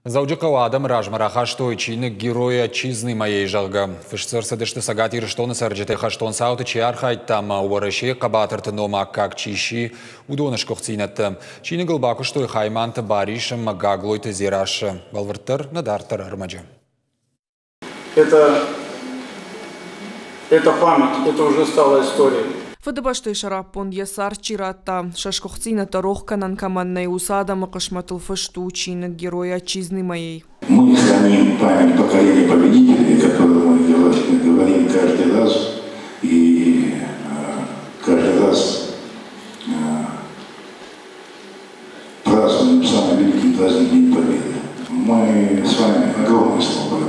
Дзӕуджыхъӕуы адӕмы размӕ рахастой чиныг «Герои отчизны моей», зӕгъгӕ. Фыст дзы ӕрцыдысты Цӕгат Ирыстоны цӕрджытӕй хӕстон цауты чи архайдта ӕмӕ Уӕрӕсейы хъӕбатырты ном аккаг чи сси, уыдоны сгуыхтдзинӕдтӕ. Чиныгыл бакуыстой Хайманты Барис ӕмӕ Гаглойты Дзерассӕ. Бӕлвырддӕр нӕ дарддӕр ӕрмӕджы. Это, это память, это уже стала историей. Фыдыбӕстӕйы сӕраппонд йӕ цард чи радта, сӕ сгуыхтдзинӕдтӕ рох кӕнӕн кӕмӕн нӕй, уыцы адӕмы хъысмӕтыл фыст у чиныг «Герой отчизны моей». Мы храним память поколения победителей, о котором мы говорим каждый раз, и каждый раз празднуем самый великий праздник День Победы. Мы с вами огромное слово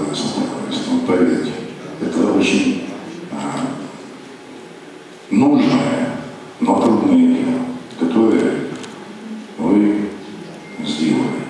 поверьте. Это очень нужное, но трудное дело, которое вы сделали.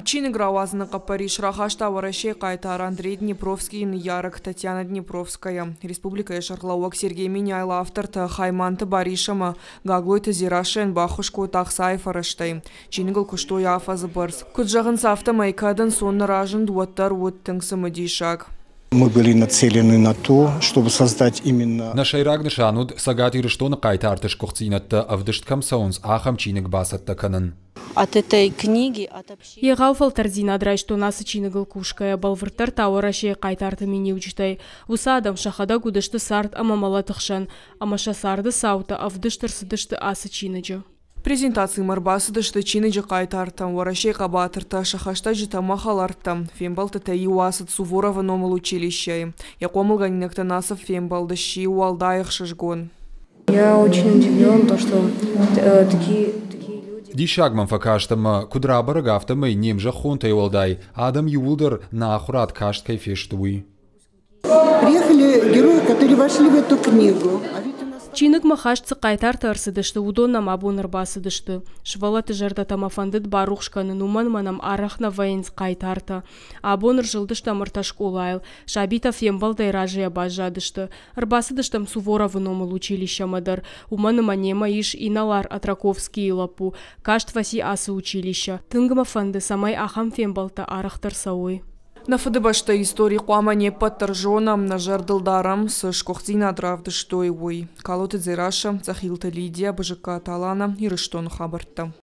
Чиныг рауадзыны хъӕппӕрис рахаста Уӕрӕсейы хъайтар Андрей Днепровскийы ныййарӕг Татьяна Днепровская. Республикӕйы сӕргълӕууӕг Сергей Меняйло автортӕ Хайманты Барис ӕмӕ Гаглойты Дзерассӕйӕн баххуыс кодта ӕхцайы фӕрӕзтӕй. Чиныгыл куыстой афӕдзы бӕрц. Куыд зӕгъынц, афтӕмӕй кӕд ӕнцон нӕ разынд, уӕддӕр уыд тынг цымыдисаг. Мы были нацелены на то, чтобы создать именно... Нӕ сӕйраг нысан уыд Цӕгат Ирыстоны хъайтарты сгуыхтдзинӕдтӕ ӕвдыст кӕм цӕуынц, ахӕм чиныг бацӕттӕ кӕнын. От этой книги, от общения. Егъау фӕлтӕрддзинад райстон ацы чиныгыл кусгӕйӕ, бӕлвырддӕр та Уӕрӕсейы хъайтарты миниуджытӕй. Уыцы адӕм сӕхӕдӕг уыдысты цард ӕмӕ мӕлӕты хсӕн, ӕмӕ сӕ царды цаутӕ ӕвдыст ӕрцыдысты ацы чиныджы. Презентацимӕ ӕрбацыдысты чиныджы хъайтартӕ, Уӕрӕсейы хъӕбатыртӕ, сӕ хӕстӕджытӕ ӕмӕ хӕлӕрттӕ. Фембӕлдтытӕ иу ацыд Суворовы номыл училищӕйы. Йӕ хъомылгӕнинӕгтӕн ацы фембӕлд сси уӕлдай ӕхсызгон. Я очень удивлен, то, что такие люди. Диссаг мӕм фӕкаст ӕмӕ, куыд рабӕрӕг, афтӕмӕй не мзӕххонтӕй уӕлдай адӕм иууылдӕр нӕ ахуырад каст кӕй фесты, уый. Приехали герои, которые вошли в эту книгу. А ведь у нас Чиныгмӕ хаст цы хъайтартӕ ӕрцыдысты, уыдон нӕм абон ӕрбацыдысты. Сывӕллӕтты зӕрдӕтӕ мӕ фӕндыд барухс кӕнын, уымӕн ӕмӕ нӕм арӕх нӕ вӕййынц хъайтартӕ. Абон ӕрзылдыстӕм ӕртӕ скъолайыл. Сабитӕ фембӕлдӕй разыйӕ баззадысты. Ӕрбацыдыстӕм Суворовы номыл училищӕмӕ дӕр, уымӕн ӕмӕ немӕ ис инӕлар Отраковскийы лӕппу, каст фӕци ацы училищӕ. Тынг мӕ фӕнды, цӕмӕй ахӕм фембӕлдтӕ арӕхдӕр цӕуой. Нӕ Фыдыбӕстӕйы истори хъуамӕ не ппӕт дӕр зонӕм, нӕ зӕрдыл дарӕм, цы сгуыхтдзинад равдыстой, уый. Калоты Дзерассӕ, Цъӕхилты Лидия, Бызыккаты Алана, Ирыстоны хабӕрттӕ.